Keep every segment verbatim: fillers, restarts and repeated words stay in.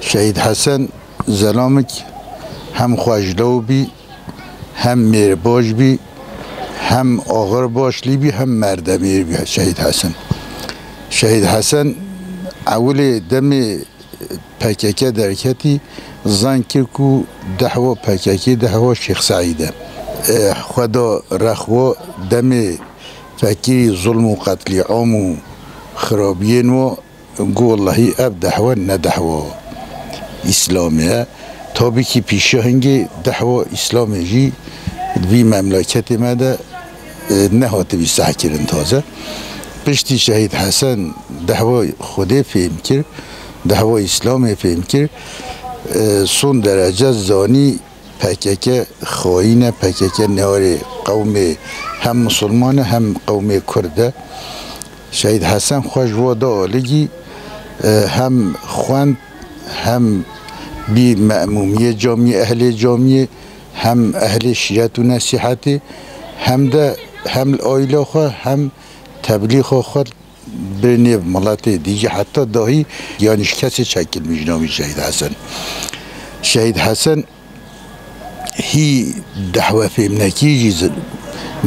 Şehîd Hesen Zelamik hem xweşlaw bî, hem mêrbaş bî, hem axir başlî bî, hem merdemêr bî Şehîd Hesen. Şehîd Hesen ewilê demê P K K derketî, zan kir ku dehwa P K K dehwa Şêx Seîd e. E, xwe da rexwa demê fekirî zulm û qetlîam û xirabiyên wa, got, wellahî ev dehwa ne dehwa Îslamê ye. Tabî kî pîşiya hingê dehwa Îslamê jî di vî memleketê me de, e, nehatibî sehkirin taze. Piştî Şehîd Hesen dehwa Xwedê fêm kir, dehwa Îslamê fêm kir, e, son derece zanî P K K xayîn e, P K K newarê qewmê hem misilman e hem qewmê kurd e. Şehîd Hesen xwe ji we da aligî, e, hem xwend, hem bî me'mûmiyê camiyê, ehlê camiyê, hem ehlê şîret û nesîhetê, hem de hem li aîla xwe, hem teblîxa xwe bi nêv miletê dî jî heta dahî, yanî ji kesê çekilmîş nabî Şehîd Hesen. Şehîd Hesen hî dehwe fêmnekî jî zi-,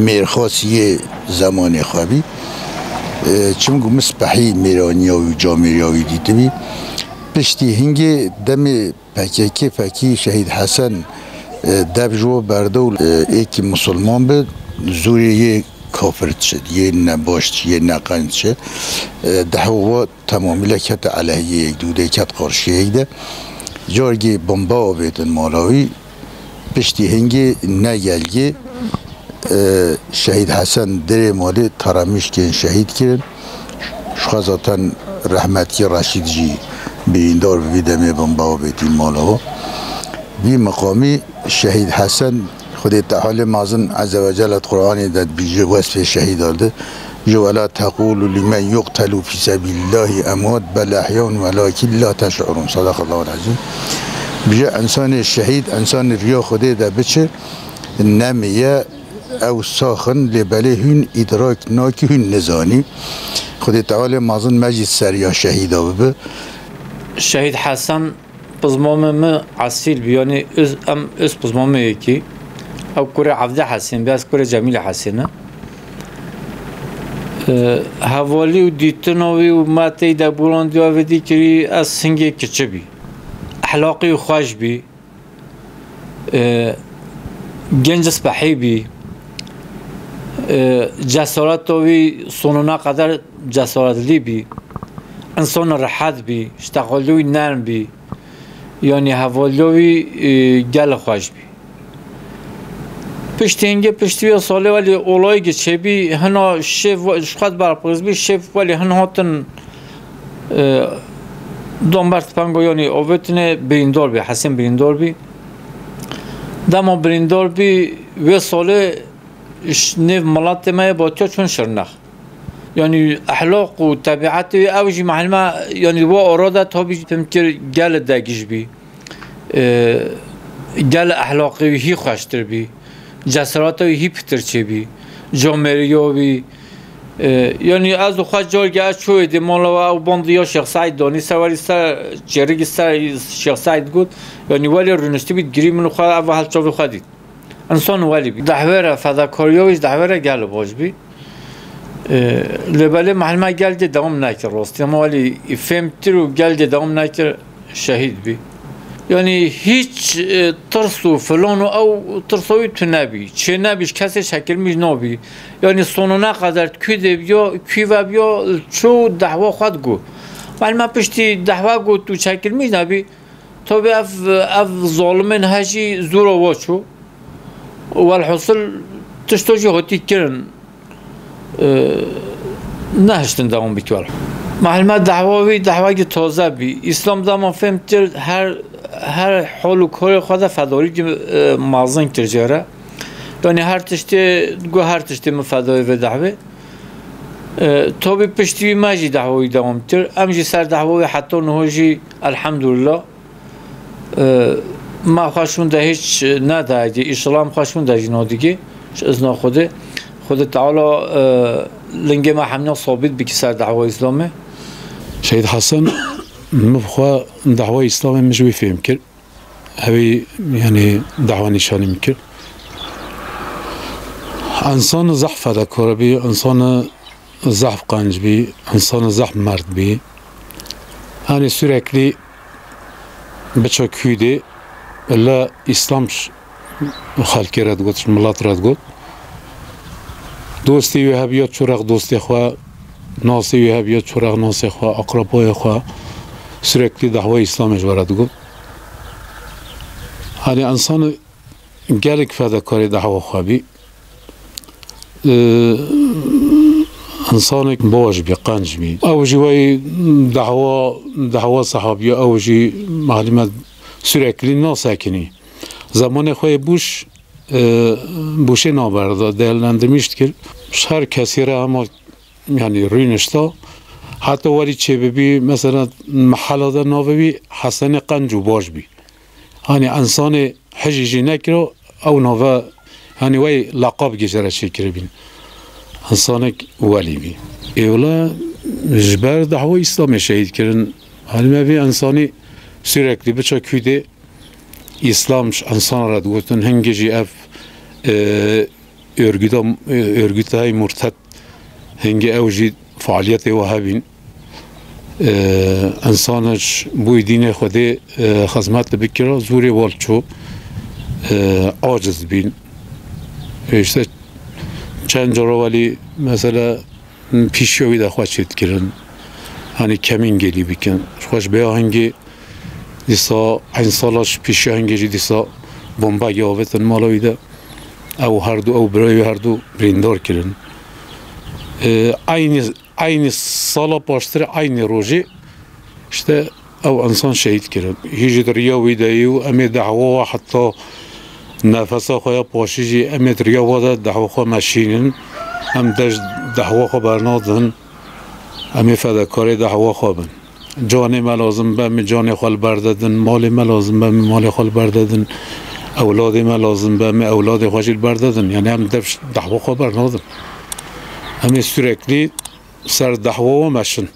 mêrxas yê zemanê xwe bî. E, çimku min spehî mêraniya wî û camêriya wî dîtibî. Piştî hingê demê P K K fekî Şehîd Hesen, e, dev ji we berda û, e, êkî misilman bi, zûrê yê kafir dişit, yê nebaş dişit, yê neqenc dişit. E, dehwa we temamîle kete elehiyê yek dû de, ket qarşiyê yek de. Cargê bomba avêtin mala wî, piştî hingê ne gelgê, e, Şehîd Hesen dirê malê taramîşkên şehîd kirin. Ji xwe zaten rehmetî Reşîd jî birîndar bi vî demê bomba avêtî mala we. Vî miqamî Şehîd Hesen, Xwedê Tealê Mezin Ezze ve Celle di Qur'anê de dibîje, wesfê şehîda dide. Ji, "Ve la tekulu limen yuqtelu fî sebîlillahî emwat bel ehyaun velakîn la teş'urûn." Sadakallahul ezîm. Bije, insanê şehîd, insanê riya Xwedê de biçe, nemiye, ew sax in, lê belê hûn îdrak nakî, hûn nizanî. Xwedê Tealê Mezin me jî seriya şehîda bibe. Şehîd Hesen pizmamê min esîl bî, yanî öz, em öz pizmamê yekî. Ew kurê Evdî Hesên bî, ez kurê Cemîlê Hesên im. E, hevalî û dîtina wî û me tey de borandiya vê dî kirî, ez hingê kiçi bî. Ehlaqî wî xweş bî. E, genc spehî bî. E, cesareta wî sonuna qeder cesaretlî bî. Însan rehet bî, ji teqalê wî nerm bî. Yanî hevaliya wî, e, gelek xweş bî. Piştî hingê, piştî wê salê welê olayekî çêbî, hina şêf ji xwe berpirs bî, şêf welê hin hatin, e, dan ber tipenga, yanî avêtine, birîndar bî, Hesên birîndar bî. Dema birîndar bî, wê salê ji nêv miletê me yê Batiya çûn Şirnex. Yanî ehlaq û tebîetê wî, ew jî mehlime, yanî wa ara de tabî pim kir gelê degij bî. E, gelê ehlaqê wî hî xweştir bî. Cesareta wî hî pitir çêbî. Camêriya wî, e, yanî ez û xwe cargê ez çûyê dê mala we, ew bandî ya Şêx Seîd danî ser welî ser çêrikî ser Şêx Seîd got. Yanî welê rûniştibî digirî min û xwe ev hel çavê xwe dît. Însan welî bî. Dehwê re, fedakariya wî ji dehwê re gelê baş bî. E, lê belê mehlime gel dê dewam nekir rastî. Ama welî fêmtir û gel dê dewam nekir, şehîd bî. Yanî hîç, e, tirs û filan û ew tirsa wî tune bî. Çê nebî, ji kesê çekilmîş nabî. Yanî sonuna qeder kû dê biya, kû ve biya, çû dehwa xwe digot. Mehlime piştî dehwa got û çekilmîş nebî. Tabî ev, ev zalimên he jî zûra wa çû. Welhasil tişta jî hatî kirin, e, nehiştin dewam bikir. Mehlime dehwa wî dehwekî taze bî. Îslam dema fêm kir, her, her hal û karê xwe de fedarîkî, e, mezin kir jê re. Yanî her tiştê, got her tiştê min fedayê vê dehwê. E, tabî piştî wî me jî dehwa wî dewam kir. Em jî ser dehwa wî heta niha jî elhamdulillah. E, me xwe şûnde hîç nedayê, îşxila em xwe şûnde jî nadigê, ji izna Xwedê. Xwedê Teala, e, lingê me hemiya sabît bikî ser dehwa Îslamê. Şehîd Hesen Min bi xwe dehwa Îslamê min ji wî fêm kir. Hevî, yanî, dehwa nîşanî min kir. Însan zehf fedakar bî, însan zehf qenc bî, însan zehf merd bî. Yanî, sürekli biçe kûdê, la Îslam ş-, xelkê re digot, ji milet re digot. Dostê wî hebiya çû rex dostê xwe, nasê wî hebiya çû rex nasê xwe, akrabayê xwe, sürekli dehwa Îslamê ji we re digot. Hani însan gelek fedekarê dehwa xwe bî. Ee, însanek baş bî, qenc bî. Ew jî wey dehwa, dehwa sehabiya, ew jî malime sürekli nasekinî. Zamanê xwe yê bûş, e, bûşê naberda, değerlendirmiş dikir. Her kesî re hema, yanî, rûnişta. Heta werî çêbibî, mesela, mehela de navê wî Hesenê Qenc û Baş bî. Hani însanê hijî jî nekiro, ew nave, hani, wey leqab gê jê re çêkiribîn. Însanek welî bî. Ê wila ji ber dehwa Îslamê şehîd kirin. Hani me vê însanî sürekli biçe kûdê Îslam ji însan re digotin, hingê jî ev, e, örgüta, e, örgütayê murted, hingê ew jî faaliyetê we hebîn. E, însan ji bo dînê Xwedê, e, xizmet bikira, zûrê wal çû, e, aciz bîn. E, işte çend cara welî, mesela, pîşiya wî de xwe çêdikirin. Hani kemîn gelî bikin. Ji xwe ji bêya hingê dîsa, eyn sala ji pîşiya hingê jî dîsa bombegê avêtin mala wî de. Ew herdu, ew birayê wî herdu birîndar kirin. Ee, eynî, eynî sala paştirê, eynî rojê işte ew însan şehîd kirin. Hî jî di riya wî de yî û em ê dehwa we heta nefesa xwe ya paşî jî em ê di riya we de dehwa xwe meşînin. Em dest dehwa xwe bernadin. Em ê fedekarê dehwa xwe bin. Canê me lazim be, em ê canê xwe li ber de din. Malê me lazim be, em ê malê xwe li ber de din. Ewladê me lazim be, em ê ewladê xwe jî li ber de din. Yani em dev dehwa xwe bernadin. Em ê sürekli ser dehwa we meşin.